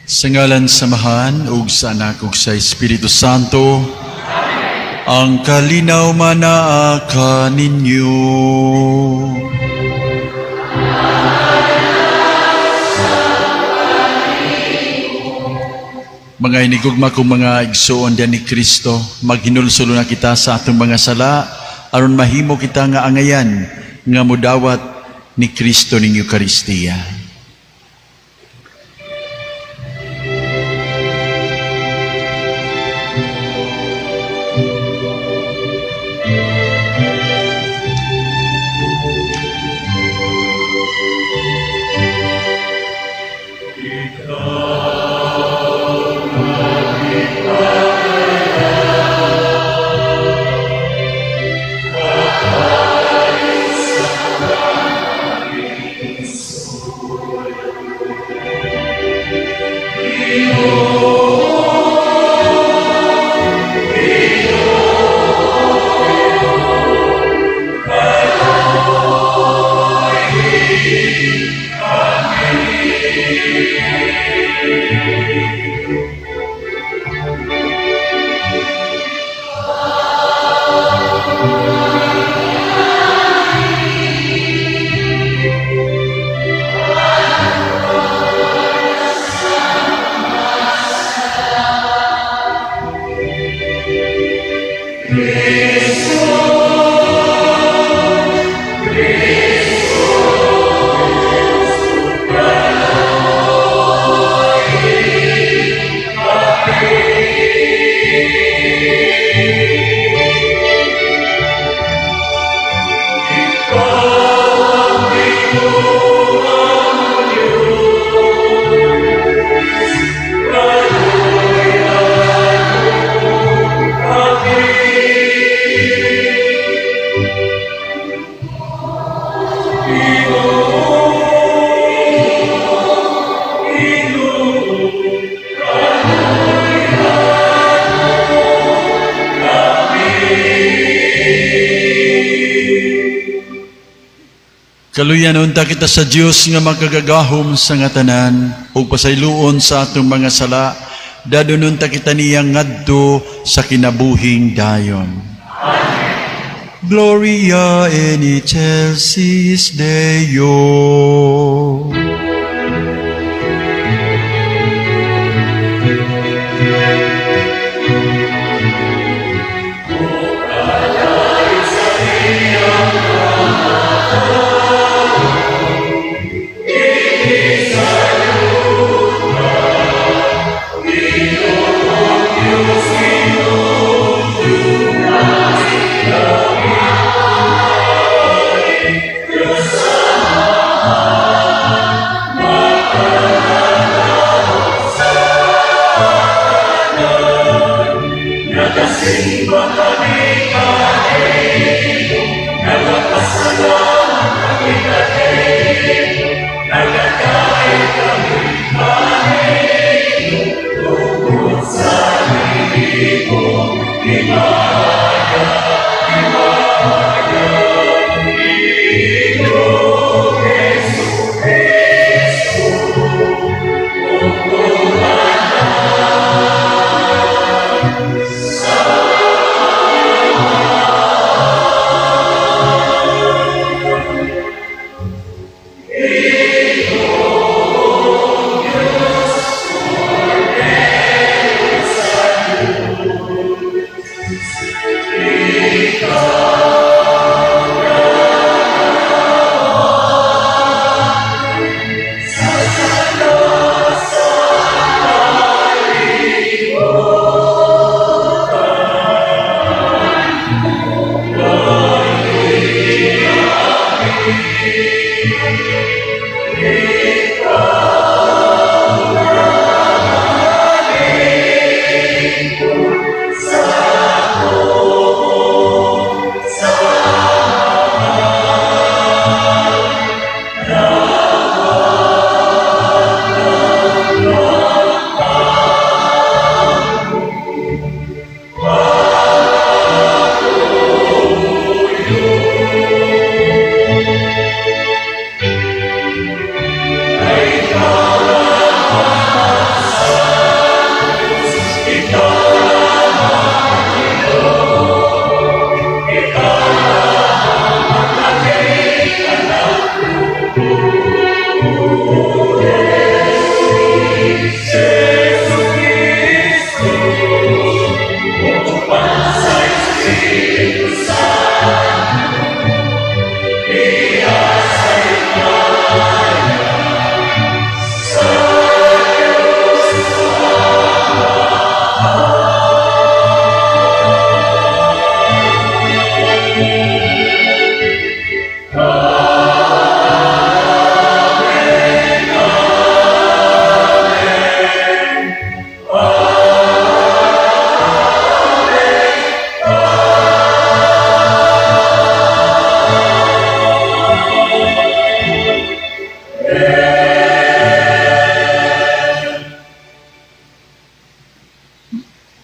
Sa ngalan sa Amahan, ug sa Anak, ug sa Espiritu Santo, ang kalinaw manaa kaninyo. Mga inigugma kong mga igsuon diyan ni Kristo, maghinulsol na kita sa atong mga sala, aron mahimo kita nga angayan nga mudawat ni Kristo ning Eukaristiya. Kaluyan unta kita sa Dios nga makagagahom sa nga tanan ug pasayloon sa atong mga sala, dadon unta kita niya ngadto sa kinabuhing dayon. Amen. Gloria in excelsis Deo.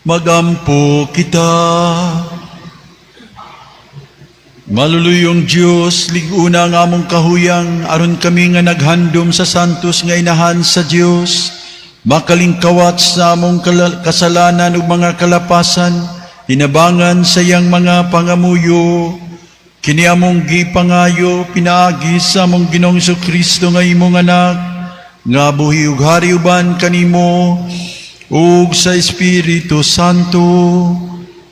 Magampo kita. Maluluyong Diyos, lig-una ang among kahuyang, aron kami nga naghandom sa santos nga inahan sa Diyos, makalingkawat sa among kasalanan ug mga kalapasan, hinabangan sa iyang mga pangamuyo. Kini among gipangayo, pinaagi sa among Ginoong Kristo nga imong anak, nga buhi ug hari uban kanimo ug sa Espiritu Santo,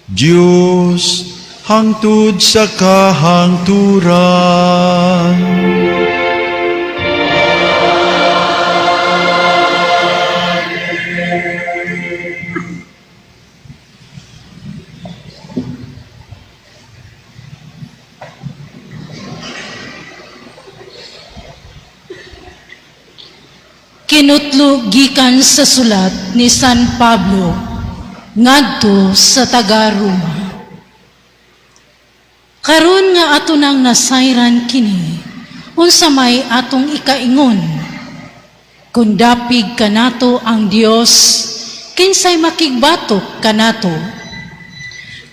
Diyos, hangtod sa kahangturan. Kinutlo gikan sa sulat ni San Pablo ngadto sa taga-Roma. Karon nga ato nang nasayran kini, unsa may atong ikaingon? Kung dapig kanato ang Dios, kinsay makigbatok kanato?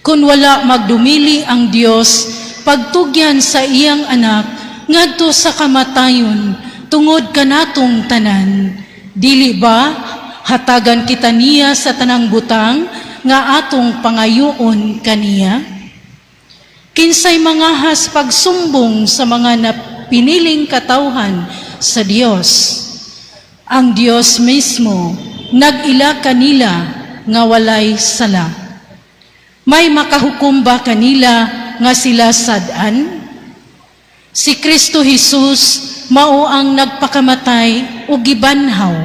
Kung wala magdumili ang Dios pagtugyan sa iyang anak ngadto sa kamatayon tungod kanatong tanan, dili ba hatagan kita niya sa tanang butang nga atong pangayoon kaniya? Kinsay mangahas pagsumbong sa mga napiniling katawhan sa Dios? Ang Dios mismo nag-ila kanila nga walay sala. May makahukom ba kanila nga sila sad-an? Si Kristo Jesus mao ang nagpakamatay ug gibanhaw.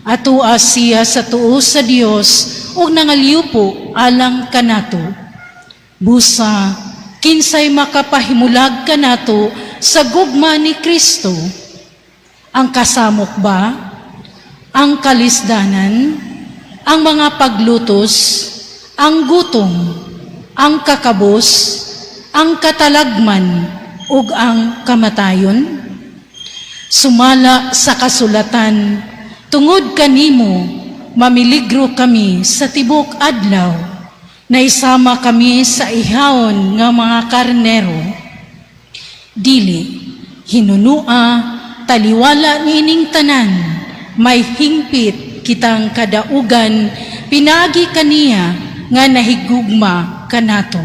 Atua siya sa tuo sa Dios ug nangalyupo alang kanato. Busa, kinsay makapahimulag kanato sa gugma ni Kristo? Ang kasamok ba? Ang kalisdanan? Ang mga paglutos? Ang gutom? Ang kakabos? Ang katalagman? Ug ang kamatayon? Sumala sa kasulatan, tungod kanimo, mamiligro kami sa tibok adlaw, naisama kami sa ihawon nga mga karnero. Dili, hinunua, taliwala niining tanan, may hingpit kitang kadaugan, pinaagi kaniya nga nahigugma kanato.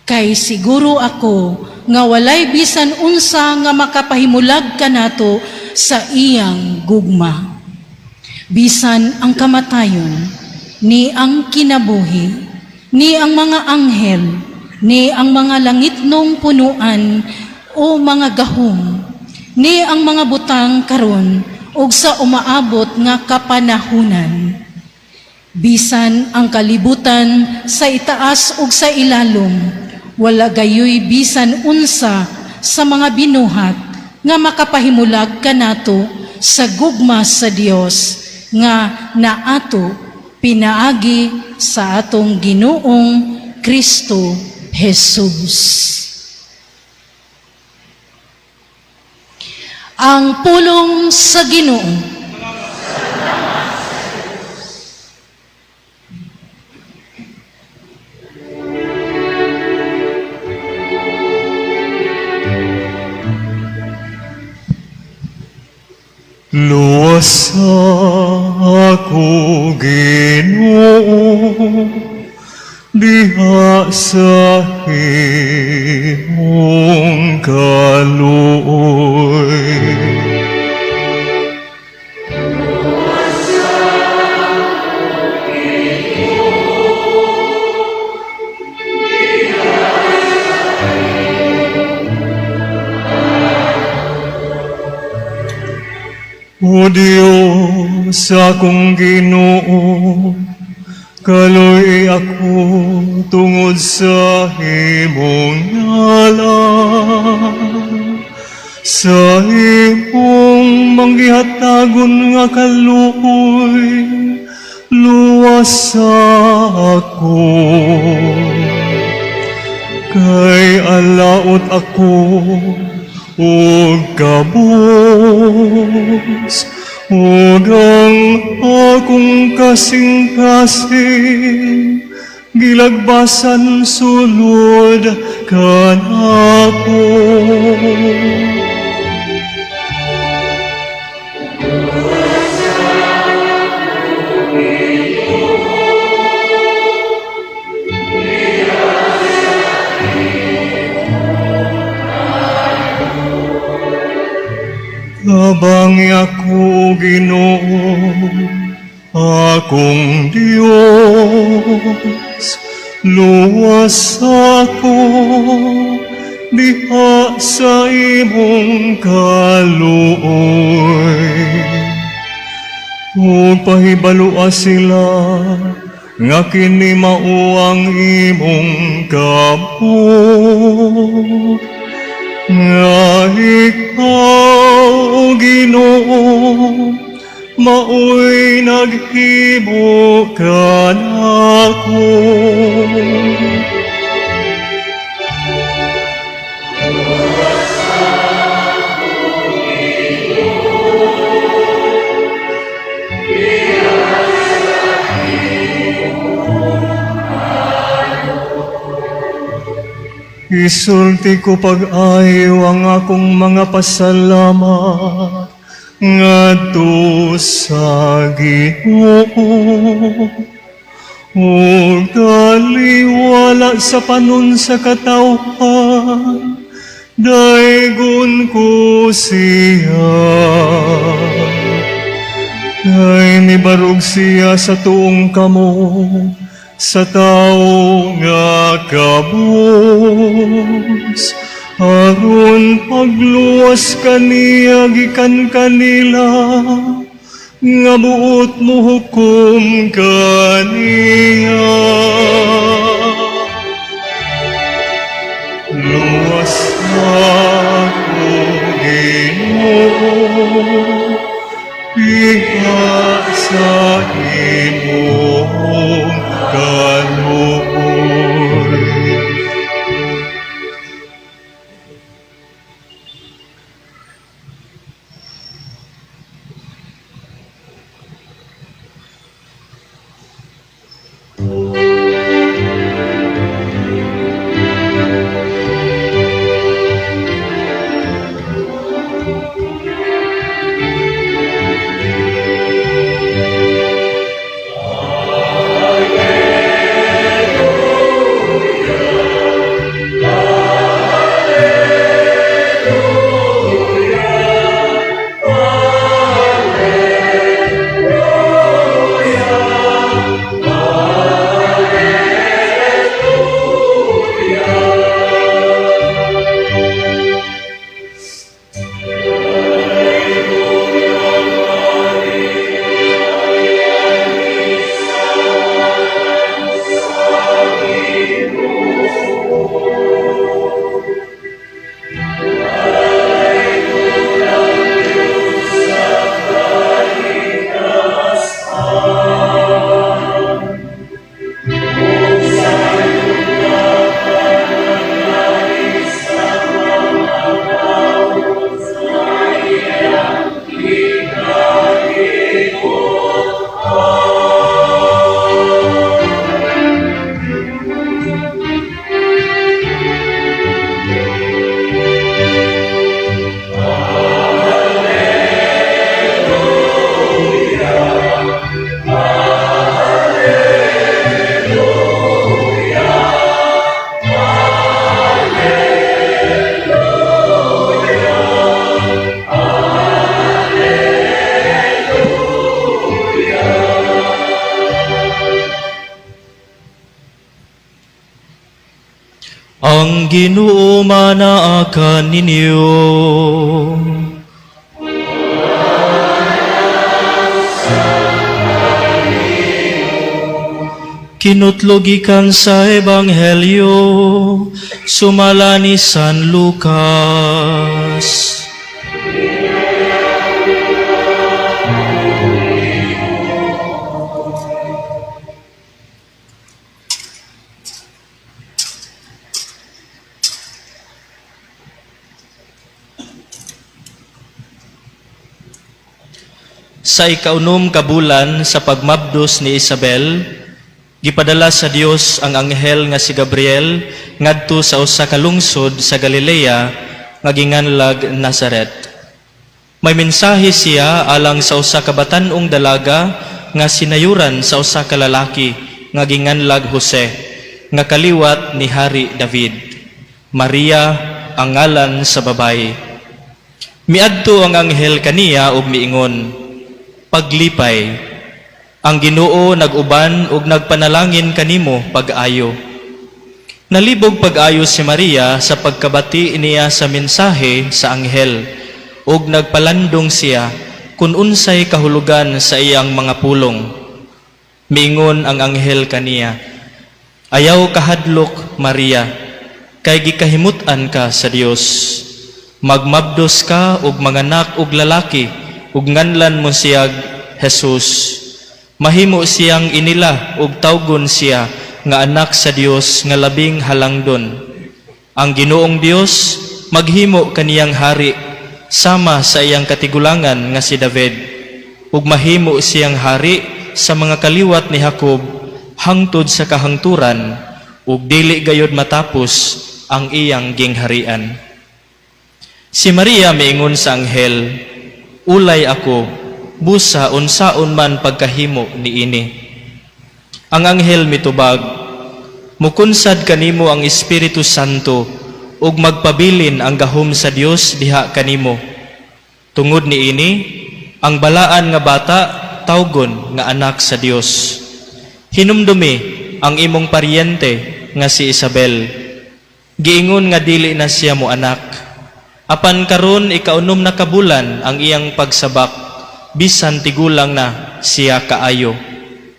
Kay siguro ako nga walay bisan unsa nga makapahimulag kanato sa iyang gugma. Bisan ang kamatayon, ni ang kinabuhi, ni ang mga anghel, ni ang mga langitnong punuan o mga gahom, ni ang mga butang karon ug sa umaabot nga kapanahunan. Bisan ang kalibutan sa itaas ug sa ilalom, wala gayoy bisan unsa sa mga binuhat nga makapahimulag kanato sa gugma sa Dios nga naato pinaagi sa atong Ginoong Kristo Jesus. Ang pulong sa Ginoo. Luwasa ako, Ginoo, diha sa imong kaluoy. O Diyos, akong Ginoo, kaluy ako tungod sa imong ngalan. Sa imong manggihatagon nga kaluoy, luwasa ako. Kay alaot ako ug kabos, Ug ang akong kasing-kasing gilagbasan sulod kanako. Tabangi ako, Ginoo, akong Diyos, luwas ako diha sa imong kaluoy. Ug pahibalua sila nga kini mao ang imong kamot, nga ikaw, Ginoo, mao'y naghimo kanako. Isulti ko pag-ayo ang akong mga pasalamat ngadto sa Ginoo. Ug taliwala sa panon sa katawhan, daygon ko siya. Kay mibarog siya sa tuong kamot sa tawo nga kabos, aron pagluwas kaniya gikan kanila nga buot mohukom kaniya. Luwas ako, Ginoo, diha sa imong kaluoy. Ang Ginoo manaa kaninyo. Kinutlo gikan sa Ebanghelyo sumala ni San Lucas. Sa 6 ka bulan sa pagmabdos ni Isabel, gipadala sa Dios ang anghel nga si Gabriel ngadto sa usa ka lungsod sa Galilea nga ginganlag Nazaret. May mensahe siya alang sa usa ka batan-ong dalaga nga sinayuran sa usa ka lalaki nga ginganlag Jose, nga kaliwat ni Hari David. Maria ang ngalan sa babayi. Miadto ang anghel kaniya ug miingon, "Paglipay, ang Ginoo nag-uban ug nagpanalangin kanimo pag-ayo." Nalibog pag-ayo si Maria sa pagkabati niya sa mensahe sa anghel, ug nagpalandong siya kung unsay kahulugan sa iyang mga pulong. Miingon ang anghel kaniya, "Ayaw kahadlok, Maria, kay gikahimut-an ka sa Dios. Magmabdos ka ug manganak og lalaki, ug nganlan mo siyag Jesus. Mahimo siyang inila ug tawgon siya nga anak sa Dios nga labing halangdon. Ang Ginoong Dios maghimo kaniyang hari sama sa iyang katigulangan nga si David, ug mahimo siyang hari sa mga kaliwat ni Jacob hangtod sa kahangturan, ug dili gayod matapos ang iyang gingharian." Si Maria miingon sa anghel, "Ulay ako, busa unsaon man pagkahimo niini?" Ang anghel mitubag, "Mukunsad kanimo ang Espiritu Santo ug magpabilin ang gahom sa Dios diha kanimo. Tungod niini, ang balaan nga bata tawgon nga anak sa Dios. Hinumdumi ang imong paryente nga si Isabel. Giingon nga dili na siya mo anak. Apan karon 6 na ka bulan ang iyang pagsabak, bisan tigulang na siya kaayo,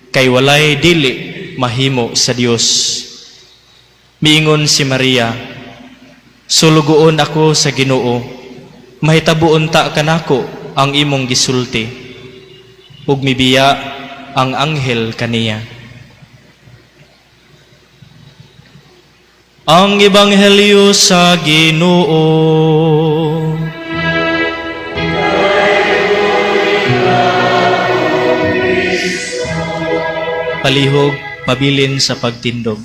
kay walay dili mahimo sa Dios." Miingon si Maria, "Sulugoon ako sa Ginoo, mahitabo unta kanako ang imong gisulti." Ug mibiya ang anghel kaniya. Ang Ebanghelyo sa Ginoo. Palihog, pabilin sa pagtindog.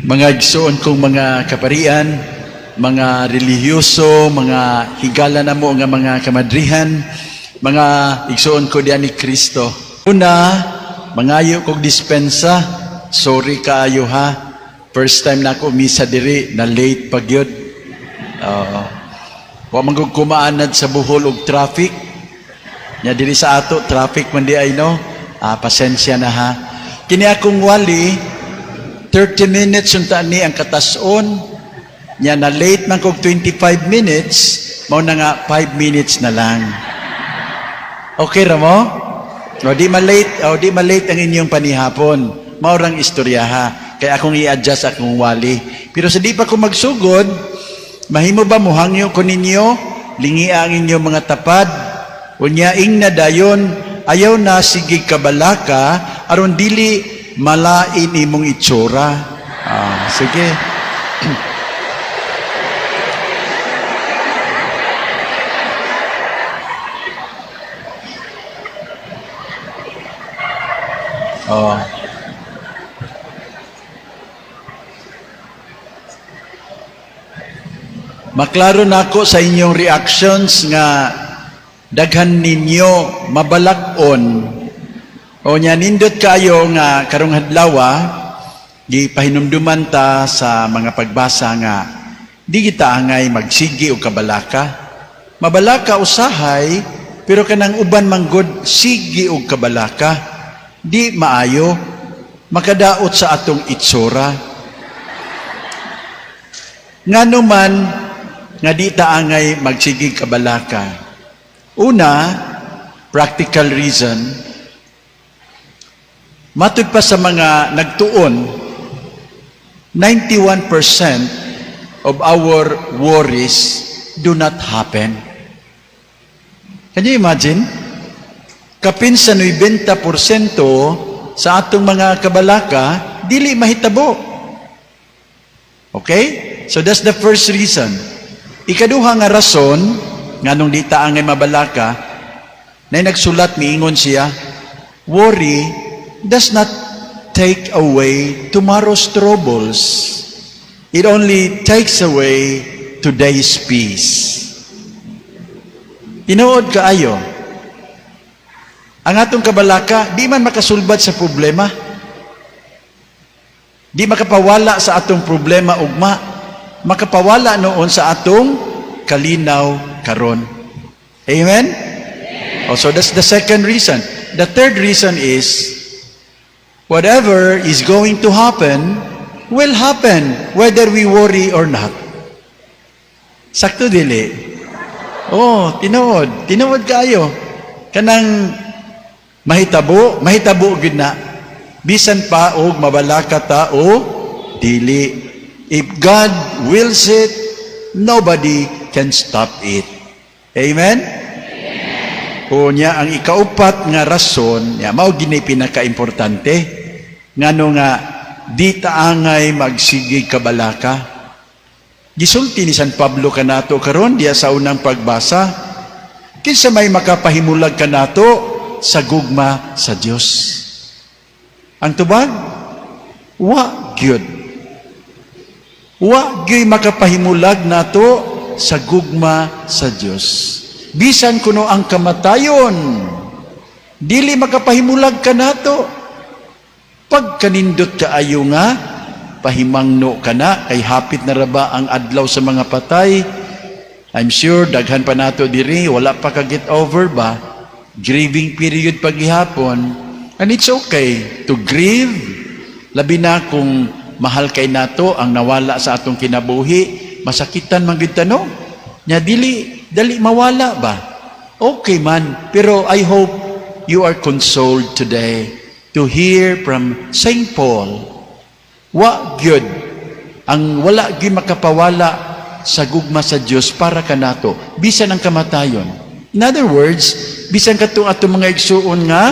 Mga igsoon kong mga kaparian, mga relihiyoso, mga higala na mo nga mga kamadrihan, mga igsoon ko diyan ni Kristo. Una, mangayo kog dispensa. Sorry kaayo ha. First time na ako misa diri, na late pag yun. Wa man gud kumaanad sa Bohol og traffic. Nya diri sa ato traffic man di ay no. Pasensya na ha. Kini akong wali 30 minutes unta ni ang katason. Nya na late man kog 25 minutes, mao na nga 5 minutes na lang. Okay ra mo? O di ma-late, o di ma-late ang inyong panihapon. Mao rang istorya ha. Kaya akong i-adjust akong wali. Pero sa di pa ko magsugod, mahimo ba muhangyo ko ninyo? Lingia ang inyong mga tapad. Unya ing na dayon, ayaw na sige kabalaka, aron dili malain imong itsura. Sige. Oh. Maklaro na ako sa inyong reactions nga daghan ninyo mabalak-on. O nya nindot kayo nga karong hadlawa gipahinumduman ta sa mga pagbasa nga di kita angay magsigi og kabalaka. Mabalaka usahay pero kanang uban manggod sige og kabalaka. Di maayo makadaot sa atong itsura. Ngano man nga di ta angay magsigig kabalaka? Una, practical reason, matud pa sa mga nagtuon, 91% of our worries do not happen. Can you imagine? Kapin sa 90% sa atong mga kabalaka, dili mahitabo. Okay? So that's the first reason. Ikaduha nga rason, nganong di ta angay mabalaka, na nagsulat, miingon siya, "Worry does not take away tomorrow's troubles. It only takes away today's peace." Tinuod kaayo. Ang atong kabalaka, di man makasulbad sa problema. Di makapawala sa atong problema ugma. Makapawala noon sa atong kalinaw karon. Amen? Oh, so that's the second reason. The third reason is, whatever is going to happen will happen whether we worry or not. Sakto dili? Oh, tinuod. Tinuod kaayo. Kanang mahitabo, mahitabo gyud na. Bisan pa og mabalaka ta o dili. If God wills it, nobody can stop it. Amen? O niya, ang ikaupat nga rason, ya, mao gini pinakaimportante, ngano nga di ta angay magsigig kabalaka. Gisulti ni San Pablo kanato karon diya sa unang pagbasa, kinsa may makapahimulag kanato sa gugma sa Dios? Ang tubag, wa gyud. Wa gyud makapahimulag nato sa gugma sa Dios. Bisan kuno ang kamatayon, dili makapahimulag kanato. Pagkanindot kaayo nga pahimangno kana kay hapit na ra ba ang adlaw sa mga patay. I'm sure daghan pa nato diri wala pa ka get over ba, grieving period paghihapon, and it's okay to grieve, labi na kung mahal kay nato ang nawala sa atong kinabuhi. Masakitan man gyud ta, no? Nya dili dali mawala ba. Okay man, pero I hope you are consoled today to hear from St. Paul, wa gyud ang wala gyud makapawala sa gugma sa Dios para kanato bisan ang kamatayon. In other words, bisan katong atong mga igsuon nga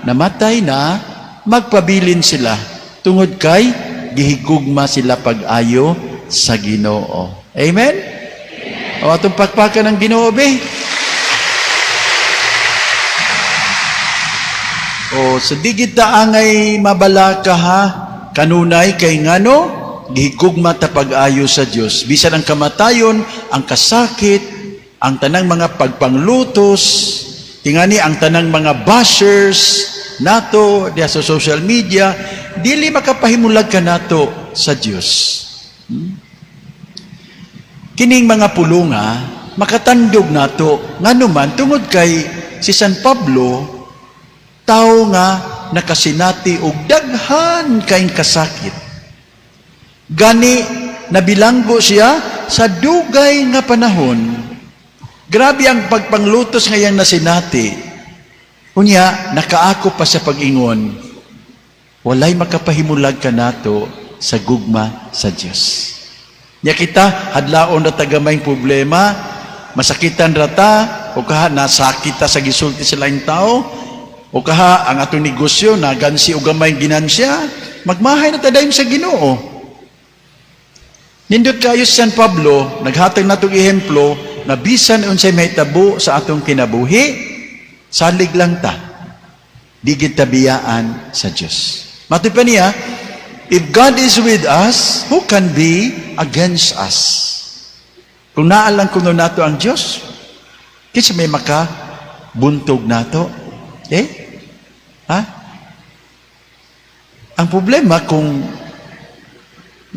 namatay na, magpabilin sila tungod kay gihigugma sila pag-ayo sa Ginoo. Amen. O, atong pakpakan ang Ginoo be. O sa di kita angay mabalaka ha kanunay, kay ngano gihigugma ta pag-ayo sa Dios. Bisan ang kamatayon, ang kasakit, ang tanang mga pagpanglutos, tingani ang tanang mga bashers nato diya sa social media, dili makapahimulag kanato sa Dios. Kining mga pulunga makatandog nato, ngano man tungod kay si San Pablo tao nga nakasinati og daghan kayong kasakit. Gani nabilanggo siya sa dugay nga panahon. Grabe ang pagpanglutos ngayang nasinati. Unya, nakaako pa sa pag-ingon, walay makapahimulag kanato sa gugma sa Dios. Nya kita, hadlaon ra ta gamayng problema, masakitan ra ta, o kaha nasakit ta sa gisulti sa laing tao, o kaha ang atong negosyo nagansi og gamayng ginansya, magmahay na ta dayon sa Ginoo. Nindot kayo si San Pablo, naghatag natong ehemplo na bisan unsay mahitabo sa atong kinabuhi, salig lang ta. Di gid ta biyaan sa Dios. Matud pa niya, if God is with us, who can be against us? Kung naa lang kuno nato ang Dios, kinsa may maka buntog nato? Eh? Ha? Ang problema kung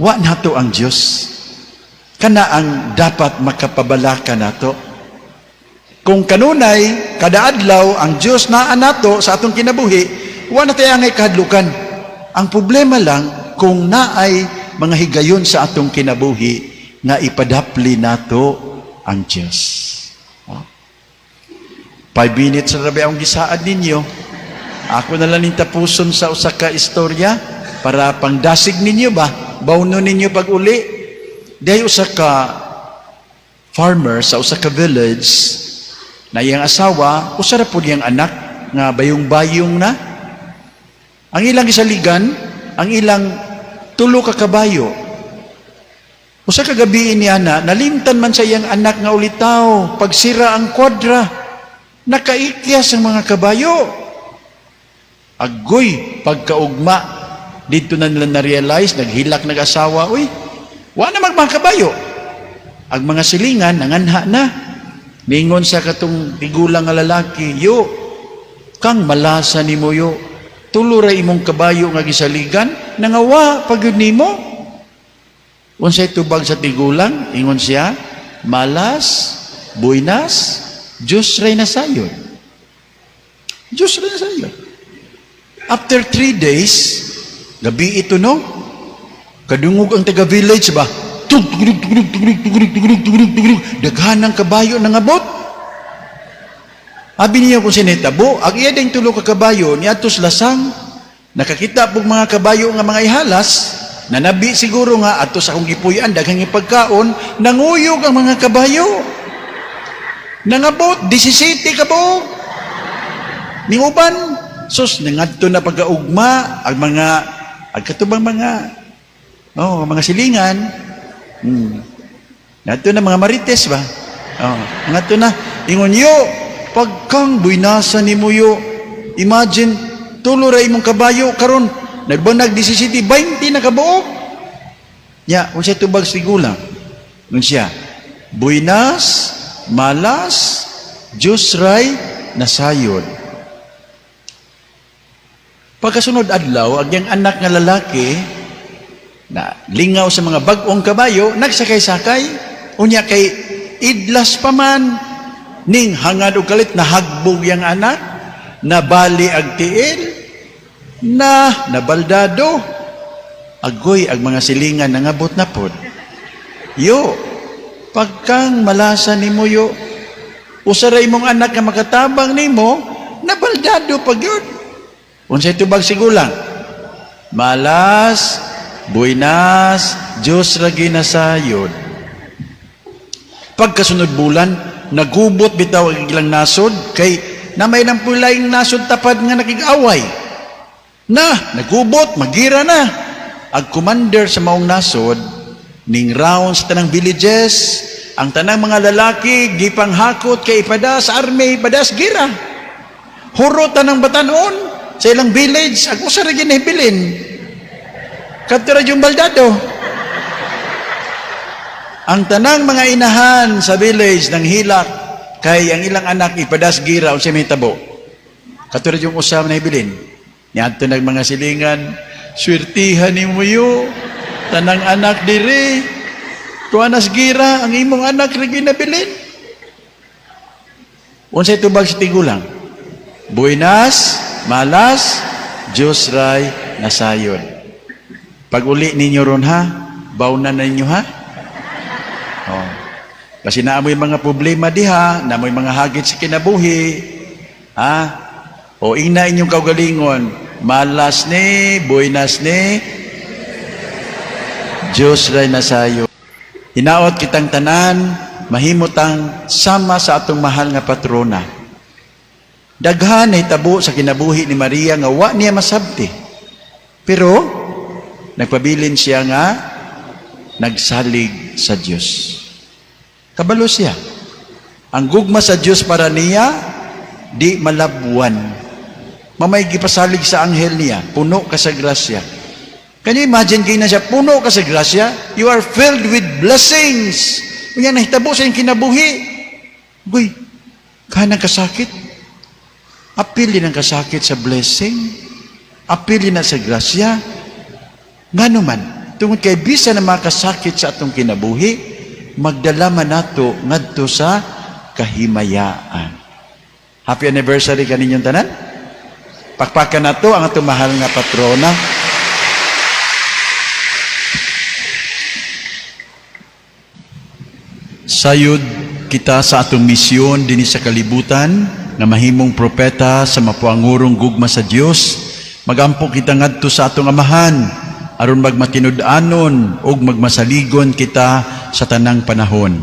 wa nato ang Dios, kana ang dapat makapabalaka nato. Kung kanunay, kada adlaw, ang Dios naa nato sa atong kinabuhi, wa na tayo angay kahadlukan. Ang problema lang, kung naay mga higayon sa atong kinabuhi, nga ipadapli nato ang Diyos. Oh. 5 minutes na rabi ang gisaad ninyo. Ako na lang ning tapuson sa usa ka istorya para pangdasig ninyo ba? Bawno ninyo pag uli. Dahil usa ka farmer sa usa ka village na iyang asawa, usa ra pud iyang anak nga bayong-bayong na. Ang ilang gisaligan, ang ilang tulo ka kabayo. Usa ka gabi niya na, nalimtan man sa iyang anak nga ulitaw, pagsira ang kwadra, nakaikyas ang mga kabayo. Agoy, pagkaugma, dito na nila na-realize, naghilak nag-asawa, uy, wa na mga kabayo. Ang mga silingan, nanganha na. Ningon sa katong tigulang nga lalaki, "Yo, kang malasa nimo yo, tulo ra imong kabayo nga gisaligan, nangawa pagyud nimo." Unsay tubag sa tigulang? Ingon siya, "Malas, buinas, Diyos ray nasayod. Diyos ray nasayod." After 3 days, gabi ito no, kadungog ang taga-village ba? Tug, tugurug, tugurug, tugurug, tugurug, tugurug, tugurug, tugurug. Daghan ng kabayo nangabot. Abi niya kung sinitabo, ang iya ding tulo ka kabayo, niadto sa lasang, nakakita pog mga kabayo nga mga ihalas, nanabi siguro nga adto sa akong gipuy-an daghang ipagkaon, nanguyog ang mga kabayo. Nangabot, 17 ka buok. Ninguban, sus, nangadto na pagkaugma, ang mga, ang katubang mga, oh, mga silingan, Ngadto na mga marites ba? Oh, ngadto na. Ingon yo, pagkang buynasa ni mo yo, imagine, tulo ra imong kabayo karon nagbanag 17, 20 na kabuok. Ya, unsay tubag sa tigulang? Ingon siya, "Buinas, malas, Diyos ray nasayod." Pagkasunod adlaw, ang iyang anak nga lalaki, na lingaw sa mga bag-ong kabayo, nagsakay-sakay, unya kay idlas pa man, ning hangad og kalit, nahagbog yang anak, nabali ag tiil, na nabaldado, agoy ang mga silingan nangabot na pod. "Yo, pagkang malasa nimo yo, usa ra imong anak nga makatabang nimo, nabaldado pag yun." Unsay tubag sigulang? "Malas, buinas, Diyos ra ginasayod." Pagkasunod bulan, nagubot bitaw ang ilang nasod kay namay nang pulay nasod tapad nga nakig-away. Na, nagubot, magira na. Ang commander sa maong nasod, ning round sa tanang villages, ang tanang mga lalaki, gipanghakot kay ipada sa army, ipada sa gira. Hurot tanang batanon sa ilang village, ang usa ra ginahibilin. Kadto ra yung baldado. Ang tanang mga inahan sa village ng hilak kay ang ilang anak ipadas gira, unsay may tabo. Kadto ra yung usa na hibilin. Niadto nag mga silingan, "Swirtihan nimo yo. Tanang anak diri. Kuanas gira ang imong anak ra ginabilin." Unsay tubag sa tigulang? "Buinas, malas, Diyos ray nasayod." Pag uli ninyo ron ha, bawna na ninyo ha. Oh. Kasi naamoy mga problema diha, naamoy mga hagit sa kinabuhi. Ha? O ingna inyong kaugalingon, malas ni, buinas ni, Diyos ray nasayo. Hinaot kitang tanan, mahimutang sama sa atong mahal nga patrona. Daghan nahitabo sa kinabuhi ni Maria nga wa niya masabti. Pero nagpabilin siya nga nagsalig sa Dios. Kabalo siya. Ang gugma sa Dios para niya di malabwan. Mamay gipasalig sa anghel niya, "Puno ka sa grasya." Can you imagine kay na siya, "Puno ka sa grasya"? You are filled with blessings. Unya nahitabo sa iyang kinabuhi. Guy, kanang kasakit. Apil din ang kasakit sa blessing. Apil din na sa grasya. Ngano man, tungod kay bisa na makasakit sa atong kinabuhi, magdala man nato ngadto sa kahimayaan. Happy anniversary kaninyong tanan. Pakpakan nato ang atong mahal nga patrona. Sayod kita sa atong misyon dinhi sa kalibutan nga mahimong propeta sa mapuangurong gugma sa Dios. Magampo kita ngadto sa atong Amahan aron magmatinud-anon ug magmasaligon kita sa tanang panahon.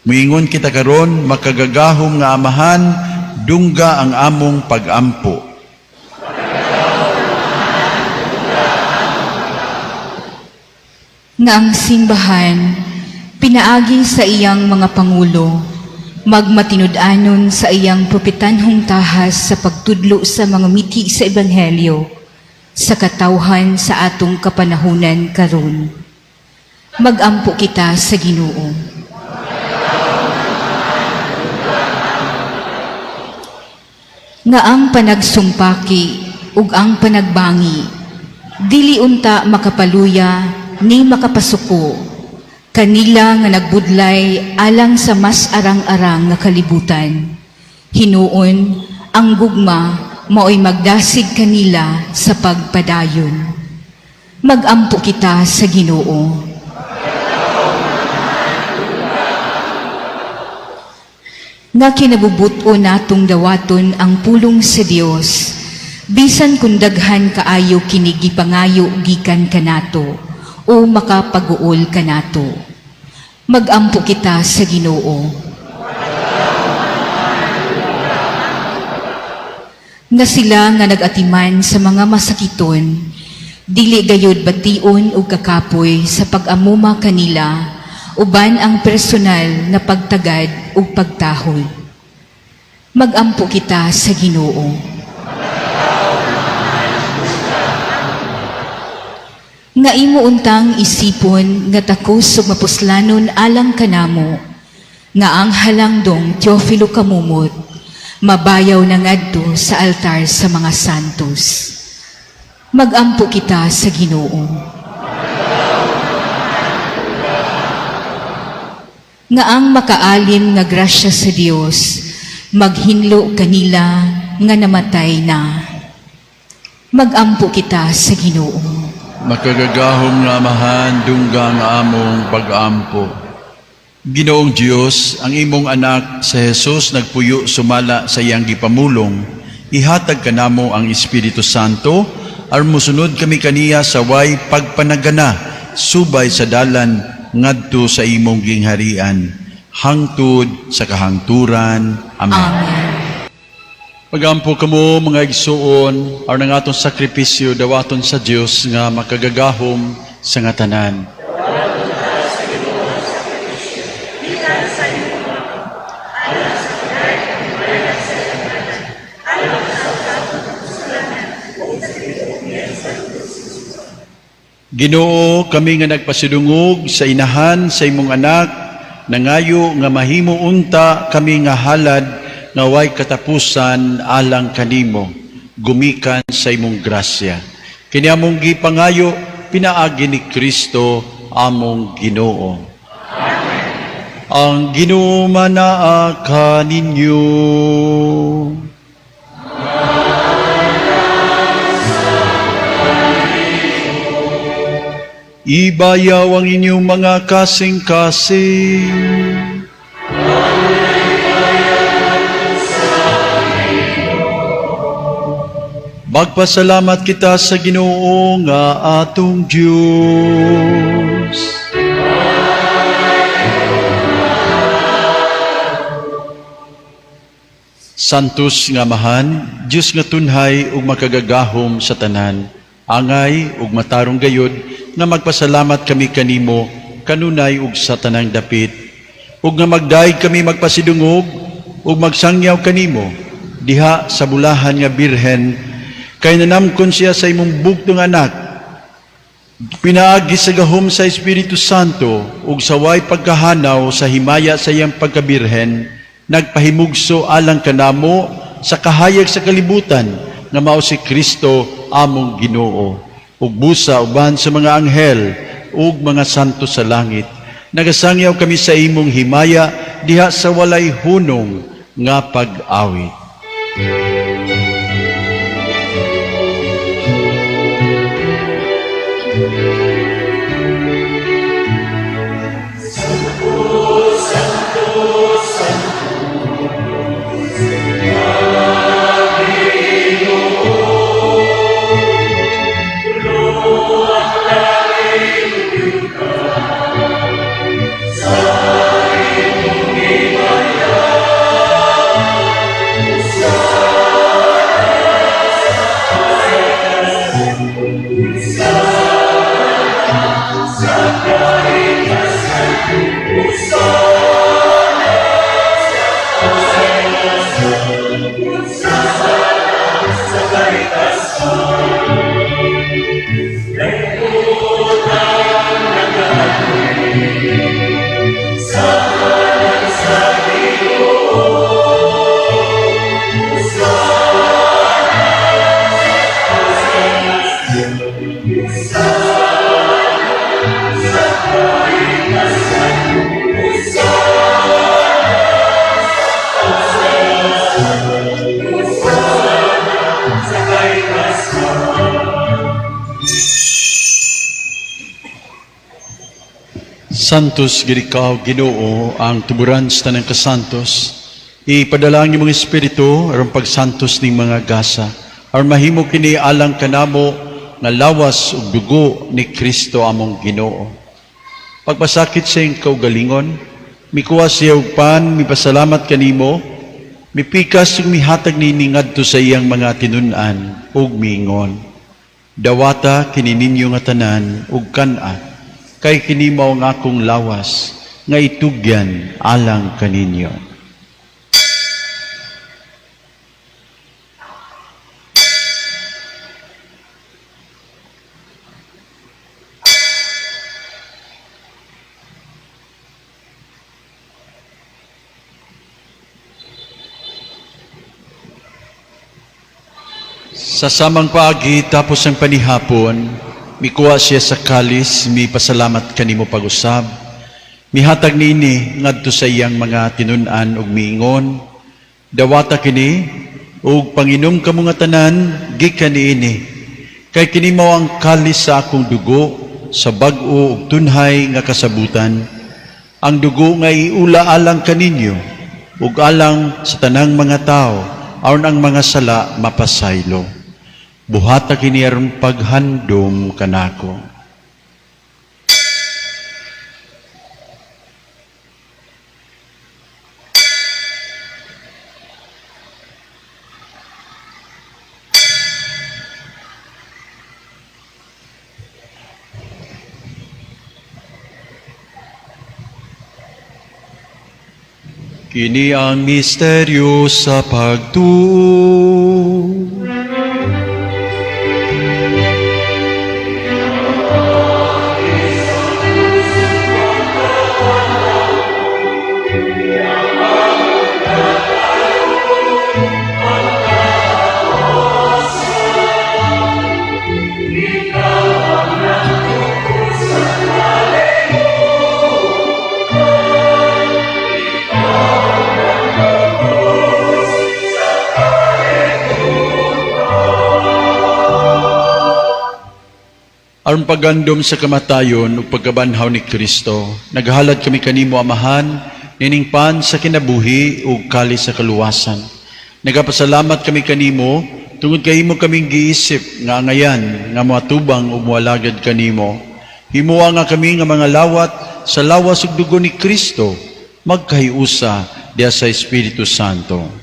Muingon kita karon, makagagahom nga Amahan, dungga ang among pagampo. Nga ang simbahan, pinaagi sa iyang mga pangulo, magmatinud-anon sa iyang propetanhong tahas sa pagtudlo sa mga miti sa Ebanghelyo sa katawhan sa atong kapanahunan karon. Magampo kita sa Ginoo. Nga ang panagsumpaki ug ang panagbangi dili unta makapaluya ni makapasuko kanila nga nagbudlay alang sa mas arang-arang nga kalibutan. Hinuon ang gugma maoy magdasig kanila sa pagpadayon. Magampo kita sa Ginoo. Nga kinabubuto natong dawaton ang pulong sa Dios, bisan kung daghan kaayo kini gipangayo gikan kanato o makapaguol kanato. Magampo kita sa Ginoo. Nga sila nga nag-atiman sa mga masakiton, dili gayud bation og kakapoy sa pag-amuma kanila uban ang personal na pagtagad ug pagtahol. Magampo kita sa Ginoo. Nga imo untang isipon nga takos ug mapuslanon alang kanamo, nga ang halangdong Teofilo Camomot mabayaw na ngadto sa altar sa mga santos. Magampo kita sa Ginoo. Nga ang makaalim nga grasya sa Dios maghinlo kanila nga namatay na. Magampo kita sa Ginoo. Makagagahom nga Amahan, dungga ang among pag-ampo. Ginoong Dios, ang imong anak sa Jesus nagpuyo sumala sa iyang gipamulong, ihatag kanamo ang Espiritu Santo, aron mosunod kami kaniya sa way pagpanagana, subay sa dalan ngadto sa imong gingharian, hangtod sa kahangturan. Amen. Amen. Magampo kamo mga igsuon, aron ang atong sakripisyo dawaton sa Dios nga makagagahom sa nga tanan. Ginoo, kami nga nagpasidungog sa inahan sa imong anak, nangayo nga mahimo unta kami nga halad nga way katapusan alang kanimo, gumikan sa imong grasya. Kini among gipangayo pinaagi ni Kristo among Ginoo. Ang Ginoo manaa kaninyo. Ibayaw ang inyong mga kasing-kasing. Magpasalamat kita sa Ginoo nga atong Dios. Santos nga Amahan, Dios nga tunhay ug makagagahom sa tanan, angay ug matarong gayod nga magpasalamat kami kanimo kanunay ug sa tanang dapit, ug nga magdayeg kami magpasidungog ug magsangyaw kanimo diha sa bulahan nga birhen, kay nanamkon siya sa imong bugtong anak, pinaagi sa gahom sa Espiritu Santo ug sa way pagkahanaw sa himaya sa iyang pagkabirhen, nagpahimugso alang kanamo sa kahayag sa kalibutan nga mao si Kristo among Ginoo. Ug busa uban sa mga anghel ug mga santo sa langit, nagasangyaw kami sa imong himaya diha sa walay hunong nga pag-awit. Santo, Santos gid ikaw, Ginoo, ang tuburan sa tanang kasantos. Ipadala ang imong Espiritu aron pagsantos ning mga gasa. Aron mahimo kini alang kanamo nga lawas ug dugo ni Kristo among Ginoo. Pagpasakit sa iyang kaugalingon, mikuha siya og pan, mipasalamat kanimo, mipikas ug mihatag niini ngadto sa iyang mga tinun-an ug miingon: "Dawata kini ninyo nga tanan ug kan-a, kay kini mao ang akong lawas nga itugyan alang kaninyo." Sa samang paagi tapos ang panihapon, mikuha siya sa kalis, mipasalamat kanimo pag-usab. Mihatag niini ngadto sa iyang mga tinun-an ug miingon: "Dawata kini ug panginom kamo nga tanan gikan niini. Kay kini mao ang kalis sa akong dugo sa bag-o ug tunhay nga kasabutan. Ang dugo nga iula alang kaninyo ug alang sa tanang mga tawo aron ang mga sala mapasaylo. Buhata kini aron paghandom kanako." Kini ang misteryo sa pagtuo. Aron pagandom sa kamatayon ug pagkabanhaw ni Kristo, naghalad kami kanimo, Amahan, nining pan sa kinabuhi ug kalis sa kaluwasan. Nagapasalamat kami kanimo tungod kay imo kaming giisip nga angayan nga moatubang ug moalagad kanimo. Himoa nga kami nga mga lawat sa lawas ug dugo ni Kristo magkahiusa diha sa Espiritu Santo.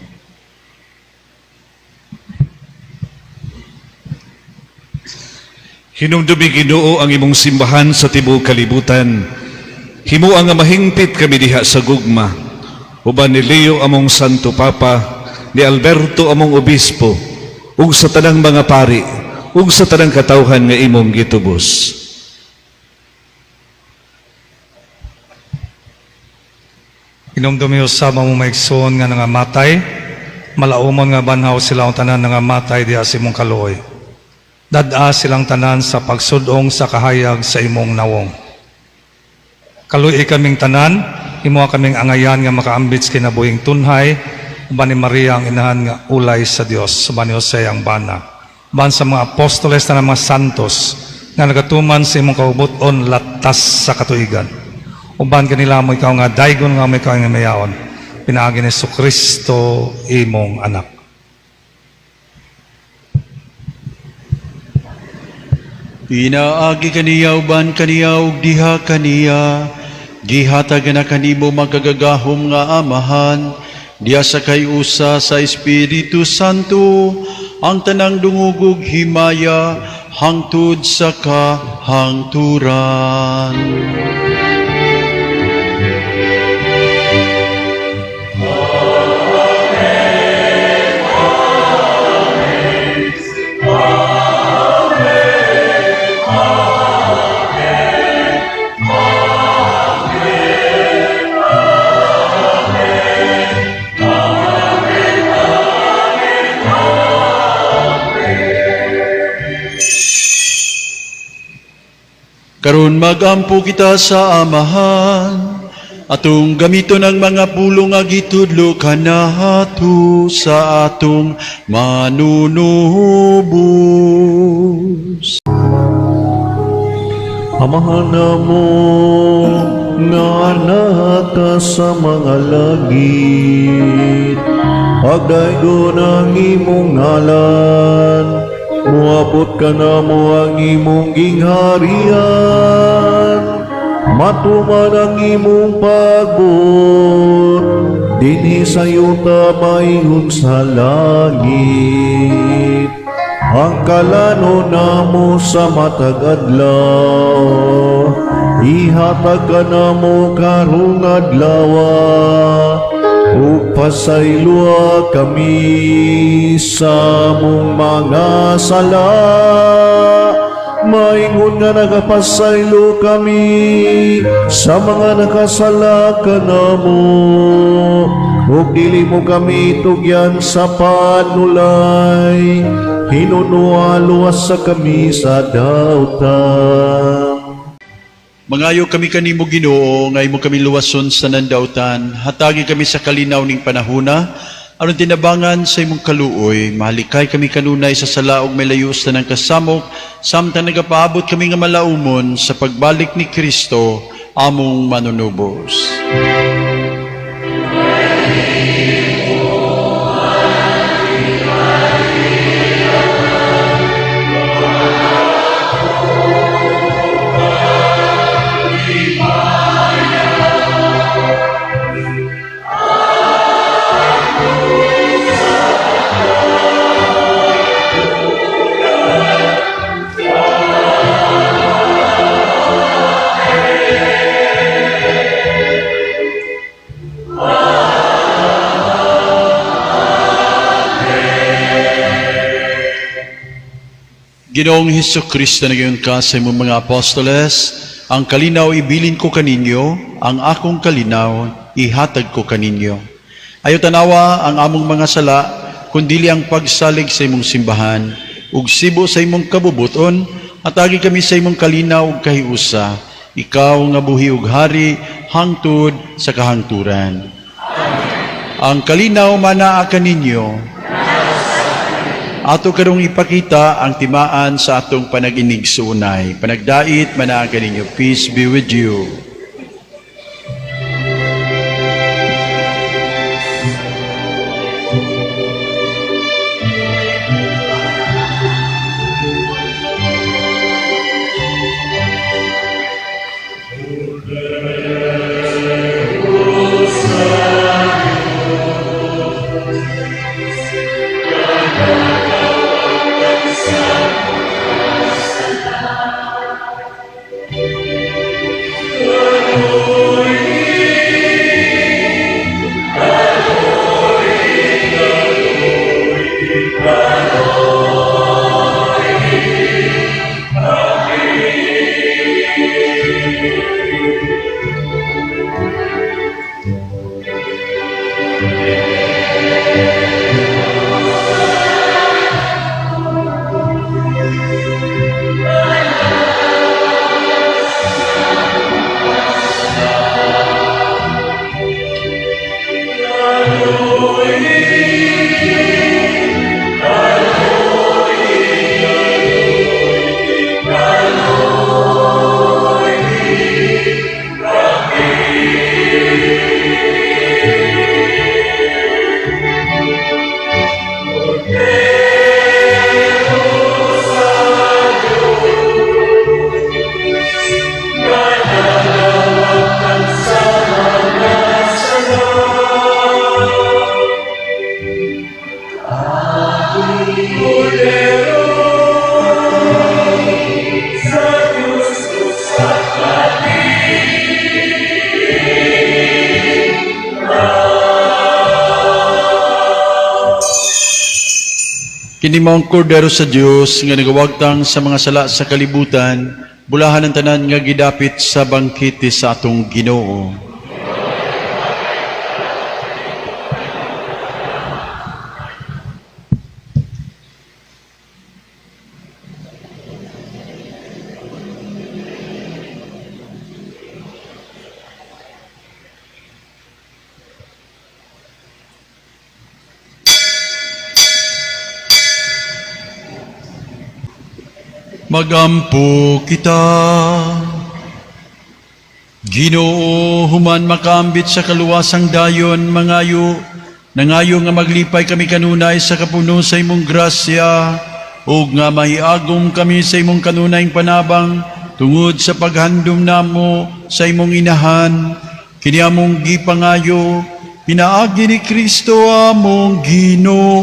Hinumdumi, Ginoo, ang imong simbahan sa tibuok kalibutan. Himoa nga mahingpit kami diha sa gugma. Uban ni Leo among Santo Papa, ni Alberto among Obispo, ug sa tanang mga pari, ug sa tanang katawhan nga imong gitubos. Hinumdumi usab among mga igsoon nga nangamatay, malaumon nga banhaw sila ang tanan nangamatay diha sa imong kaluoy. Dad-a silang tanan sa pagsud-ong sa kahayag sa imong nawong. Kaluy kaming tanan, himoa kaming angayan nga makaambit sa kinabuhing tunhay, uban ni Maria ang inahan nga ulay sa Dios, uban ni Jose ang bana. Uban sa mga apostoles na mga santos, nga nagatuman sa imong kaubuton latas sa katuigan. Uban kanila mo ikaw nga daygon nga mo ikaw nga mayaon. Pinaagi ni Kristo imong anak. Pinaagi kaniya, uban kaniya ug diha kaniya, gihatag na kanimo, makagagahom nga Amahan, diha sa kahiusa sa Espiritu Santo, ang tanang dungog ug himaya hangtod sa kahangturan. Karon magampo kita sa Amahan. Atong gamiton ang mga pulong nga gitudlo kanato sa atong Manunubos. Amahan namo nga naa ka sa mga langit, pagdaygon ang imong ngalan, muabot kanamo ang imong gingharian, matuman ang imong pagbuot, dinhi sa yuta maingon sa langit. Ang kalanon namo sa matag adlaw, ihatag kanamo karong adlaw, ug pasayloa kami sa among mga sala, maingon nga nagapasaylo kami sa mga nakasala kanamo, ug dili mo kami tugyan sa panulay, hinunoa luwasa kami sa dautan. Mangayo kami kanimo, Ginoo, nga imo kami luwason sa nandautan. Hatagi kami sa kalinaw ning panahuna aron tinabangan sa imong kaluoy, mahalikay kami kanunay sa sala ug milayo sa tanang kasamok samtang nagapaabot kami nga malaumon sa pagbalik ni Kristo among manunubos. Ginoong Hesus Kristo, nagaingon ka sa imong mga apostoles, "Ang kalinaw ibilin ko kaninyo, ang akong kalinaw ihatag ko kaninyo." Ayaw tanawa ang among mga sala, kundili ang pagsalig sa imong simbahan, ug sibo sa imong kabubuton, hatagi kami sa imong kalinaw ug kahiusa, ikaw nga buhi ug hari hangtod sa kahangturan. Ang kalinaw manaa kaninyo. Ato karong ipakita ang timaan sa atong panag-inigsuonay. Panagdait manaa kaninyo. Peace be with you. Kini mao ang Kordero sa Dios nga nagawagtang sa mga sala sa kalibutan, bulahan ang tanan nga gidapit sa bangkete sa atong Ginoo. Magampo kita. Ginoo, human makaambit sa kaluwasang dayon, mangayo, nangayo nga maglipay kami kanunay sa kapuno sa imong grasya, ug nga maiagom kami sa imong kanunayng panabang, tungod sa paghandom namo sa imong inahan, kini among gipangayo, pinaagi ni Kristo among Ginoo.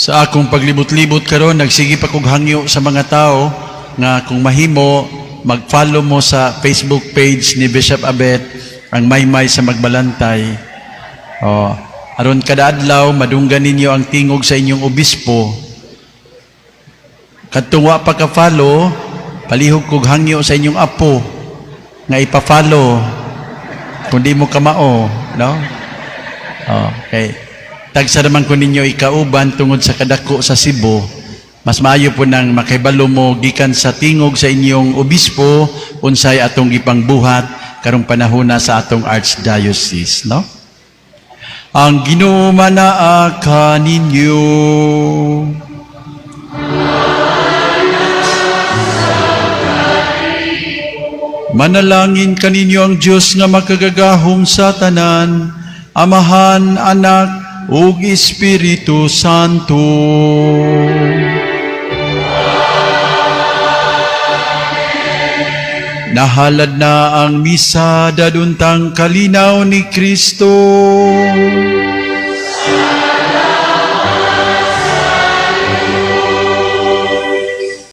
Sa akong paglibot-libot karon, nagsige pa kog hangyo sa mga tao nga kung mahimo mag-follow mo sa Facebook page ni Bishop Abet, ang Maymay sa Magbalantay. Oh, aron kada adlaw madunggan ninyo ang tingog sa inyong obispo. Kadtong wa pa ka-follow, palihog kog hangyo sa inyong apo nga ipa-follow kung di mo kamao, no? Okay. Tagsa naman ko ninyo ikauban tungod sa kadako sa Cebu. Mas maayo po nang makibalo mo gikan sa tingog sa inyong obispo unsay atong gipangbuhat karong panahona sa atong archdiocese, no? Ang Ginoo manaa kaninyo. Manalangin kaninyo ang Dios nga makagagahom sa tanan, Amahan, Anak, ug Espiritu Santo. Nahalad na ang misa, daduntang kalinaw ni Kristo.